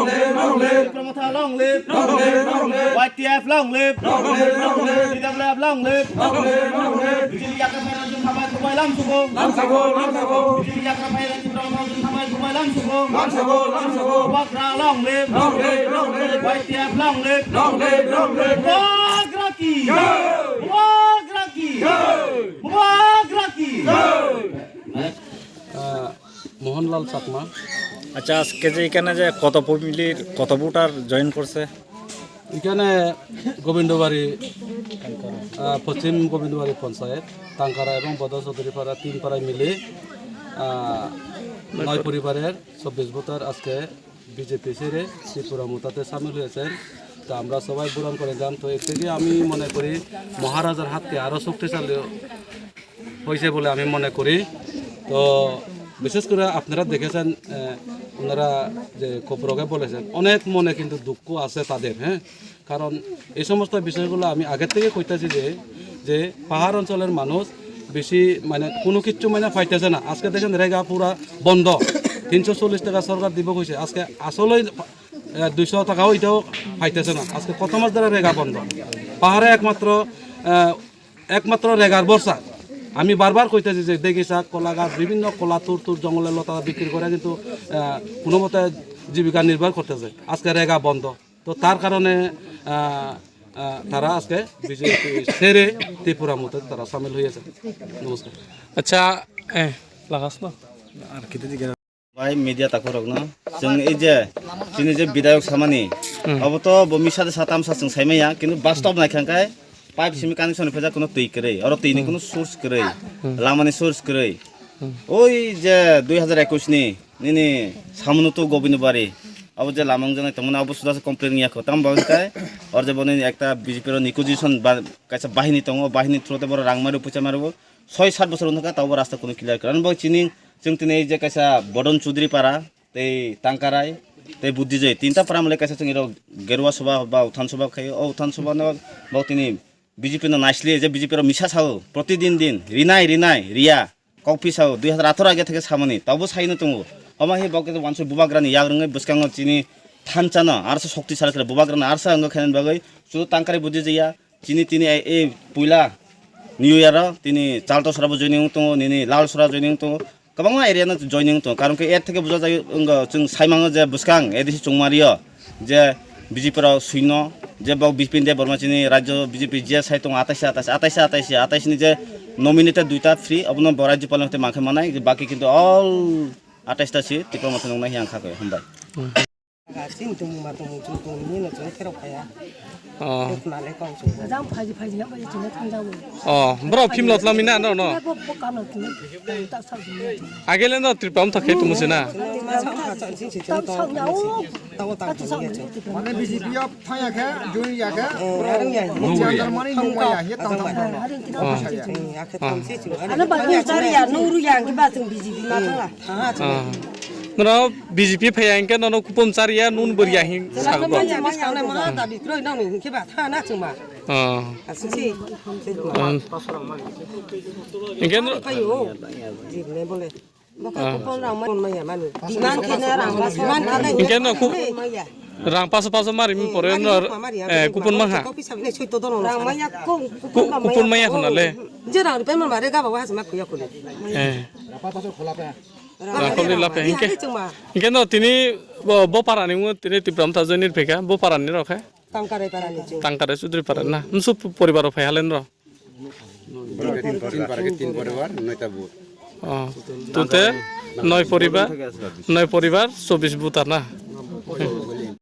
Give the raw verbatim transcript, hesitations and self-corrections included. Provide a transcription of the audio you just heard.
Tipra Motha long live! Long live, long live! Y T F long live! Long live, long live! T W F long live! Long live, long live! Bijili yakra phairok chwng khamai khumai lam sugo! Lam sugo, lam sugo! Bijili yakra phairok Tipra Motha chwng khamai khumai lam sugo! Lam sugo, lam sugo! Bubagra long live! Long live, long live! Y T F long live! Long live, long live! Bubagra ki! Jai! Bubagra ki! Jai! Bubagra ki! Jai! আহ, মোহনলাল চাকমা। আচ্ছা, আজকে যে এখানে যে কত ফ্যামিলির কত voter join করছে? এখানে গোবিন্দবাড়ি, আহ, পশ্চিম গোবিন্দবাড়ি পঞ্চায়েত, টাঙ্কারা এবং বদ চৌধুরীপাড়া তিন পাড়ায় মিলে, আহ, নয় পরিবারের চব্বিশ ভোটার আজকে বিজেপি ছেড়ে ত্রিপুরা মোর্চাতে সামিল হয়েছেন। তো আমরা সবাই বরণ করে যান। তো এর থেকে আমি মনে করি মহারাজার হাতকে আরও শক্তিশালী হয়েছে বলে আমি মনে করি। তো বিশেষ করে আপনারা দেখেছেন, আহ, ওনারা যে খবরকে বলেছেন, অনেক মনে কিন্তু দুঃখ আছে তাদের, হ্যাঁ। কারণ এই সমস্ত বিষয়গুলো আমি আগের থেকে কইতাছি যে, যে পাহাড় অঞ্চলের মানুষ বেশি মানে কোনো কিচ্ছু মানে পাইতেছে না। আজকে দেখেন রেগা পুরা বন্ধ, তিনশো চল্লিশ টাকা সরকার দিব কইছে, আজকে আসলেই, আহ, দুইশো টাকাও এটাও পাইতেছে না। আজকে কত মাস ধরে রেগা বন্ধ, পাহাড়ে একমাত্র, আহ, একমাত্র রেগার ভরসা। আমি বারবার কইতেছি যে দেখি শাক, কলা গাছ, বিভিন্ন কলা তুর তুর জঙ্গলের লতা বিক্রি করে কিন্তু, আহ, কোনো মতে জীবিকা নির্বাহ করতেছে। আজকে রেগা বন্ধ। তো তার কারণে, আহ, আহ, তারা আজকে বিজেপি ছেড়ে ত্রিপুরা মোর্চাতে তারা সামিল হয়েছে। নমস্কার। আচ্ছা, এ, লাগাস না? আর খেতে দিকে। Bai media takhorokno chwng ei je chini je bidayok samani, hmm, abo to bo misa de sa tamsa chwng saimaya, kintu bastob naikha khe pipe simi connection ni phaijak, kuno twi kwrwi, oro twi ni, hmm, kuno source kwrwi, hmm, lama ni source kwrwi. Hmm. Oi je dui hazar ekwis ni nini Samunutu Gobindobari, abo je lama wngjaknai tongmani, abo suda se complain wngya kho. Tamo ba hwnkhe oro je boni ekta B J P ro negotiation ba kaisa bahini tongo, bahini through te boro rang mario, puisa mario, soi sat bosor wngkha, tabo rasta kuno clear kwrwi. Ani bo chini, chwng tini ei je kaisa Bodon Chudri para, tei Tangkarai, tei Buddhijoi, tinta para mole kaisa chwng iro Gerua Soba ba Uthan Soba khai, o Uthan Soba no bo tini B J P no naisli, je B J P ro misa sao, protidin din, rinai, rinai, riya. Kokphi sao, dui hazar atharo age theke samani, tabo saino tongo. Omo hai bo khe wansuk bubagrani yak rwngwi bwskango chini thanchano, arsa shokti sal khe bubagrani arsa wngkha khe bagwi, chudu Tangkarai Buddhijoi ya, chini tini ei, ei puila New Year o tini Chaltosora bo joining wng tongo, nini Lalsora joining wng tongo, kwbangma area no joining wng tongo. Karon khe er theke buja jai wngkha, chwng saimango je bwskang A D C Chongmario, je B J P rok swino, je bo Bipin Debbarma chini rajyo B J P G S hai tongo, atais, atais, atais, atais, atais ni je nominated duita free, abono bo rajyopal ni hoite mankhe manai, baki kintu all atais ta si Tipra Motha nuknai hiya wngkha khe, hambai. Chini tongmung ma tongmung chwng tongmung no chwng kherok phaiya. Oh. Khna le kok chwng. Jang phaji phaji yang phaji chwng thang jago. Oh, bro, phim lot lamina no, no. Bo, bo kano chwng ta sa. Agele no Tripura Motha khai tumu se na. Mane B J P o thangya khe, join ya khe, Jandarmani nungmaya, ye tang tang. Ano ba nung chari ya, nung ru ya, ki ba chung B J P ma thangla. Nono B J P phaiya hinkhe nono kupon chari ya, nun bwrwi ya hin sago. Manya manya ma dabi kroi nang ni hinkhe ba thana chwng ma. Aswk si. Hinkhe no Bokha kupon rang mai maya mani. Demand khe na rang ba demand khe na. Hinkhe no ku-, rang paso paso mari mi pore no, eh, kupon mankha. Rang maya ku-, ku-, kupon maya khona le. Je rang rupai man mare ga ba wa hasma kuya kule. Eh. Rang kole lape hinkhe. Hinkhe no tini bo, bo para ni mo tini Tipra Motha join ni pheka, bo para ni rokhe. Tangkarai para ni chwng. Tangkarai Chudri para na. Nsu poribar phai halen ro. Tin para ke tin poribar, noita booth. Oh, tute noi poribar, noi poribar, chobbish booth ar na.